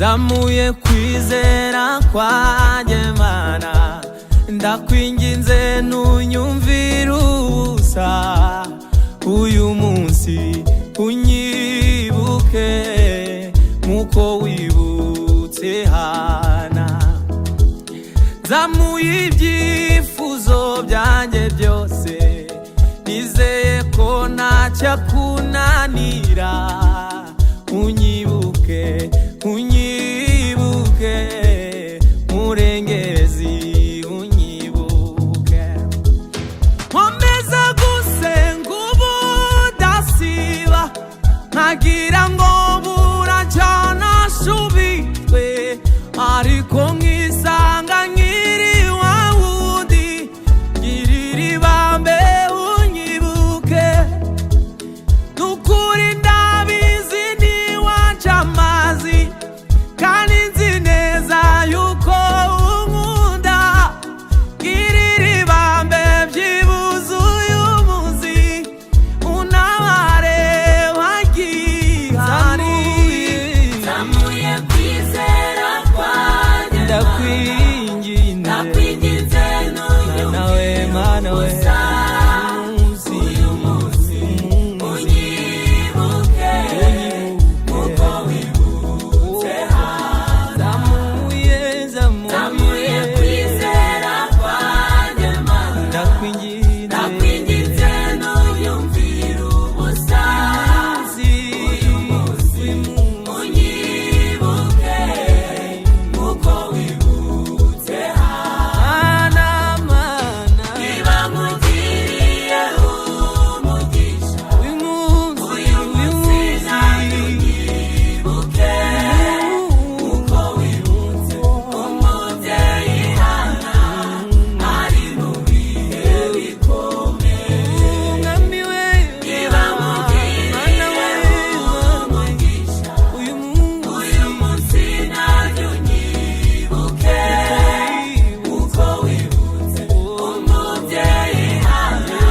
Zamuye kwizera kwanjye Mana, ndakwinginze ntunyumvire ubusa. Uyu munsi unyibuke nk'uko wibutse Hana. Zamuye ibyifuzo byanjye byose, nizeye ko ntacyakunanira. Unyibuke, unyibuke, murengezi, unyibuke. Nkomeza gusenga ubudasiba, nkagira ngo buracana nshubijwe, ariko nkisanga nkiri wa wundi. Girira ibambe unyibuke. Nukuri ndabizi ntiwaca amazi, kandi nzi neza yuko unkunda. Girira ibambe byibuze uyu munsi, untabare wagihari. Zamuye kwizera kwanjye. Ndakwinginze. Ndakwinginze. Mana we, Mana we, ubusa. Uyu munsi unyibuke nk'uko wibutse Hana. Zamuye. Zamuye. Zamuye. Kwizera kwanjye Mana. Ndakwinginze. Ndakwinginze ntunyumvire ubusa. Uyu munsi unyibuke nk'uko wibutse Hana. Mana, Mana. Niba nkugiriye umugisha, Uyu munsi, uyu munsi nanjye unyibuke uko wibutse umubyeyi Hana ari mu bihe bikomeye. Umwami we. Niba nkugiriye Mana we, umugisha, uyu munsi, uyu munsi nanjye unyibuke uko wibutse umubyeyi Hana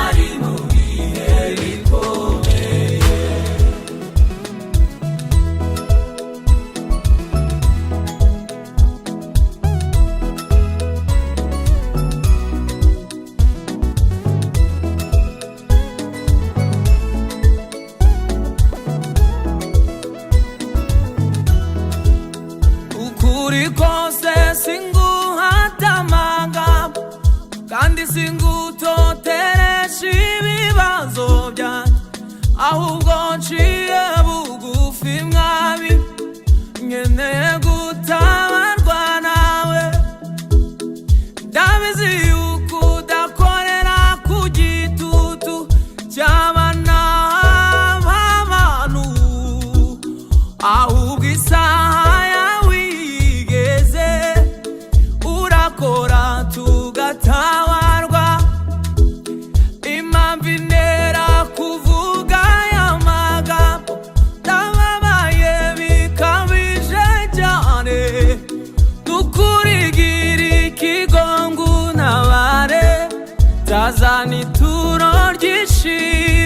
ari mu bihe bikomeye. Ukuri kose singuhatamanga, kandi singutoteresha ibibazo byanjye, ahubwo nciye bugufi mwami, nkeneye gutabarwa nawe. Ndabizi yuko udakorera ku gitutu cy'abana b'abantu, ahubwo isaha yawe igeze urakora tugatabarwa. Impamvu intera kuvuga aya magambo, ndababaye bikabije cyane. Dukurigira ikigongo untabare, tazana ituro ry'ishimwe.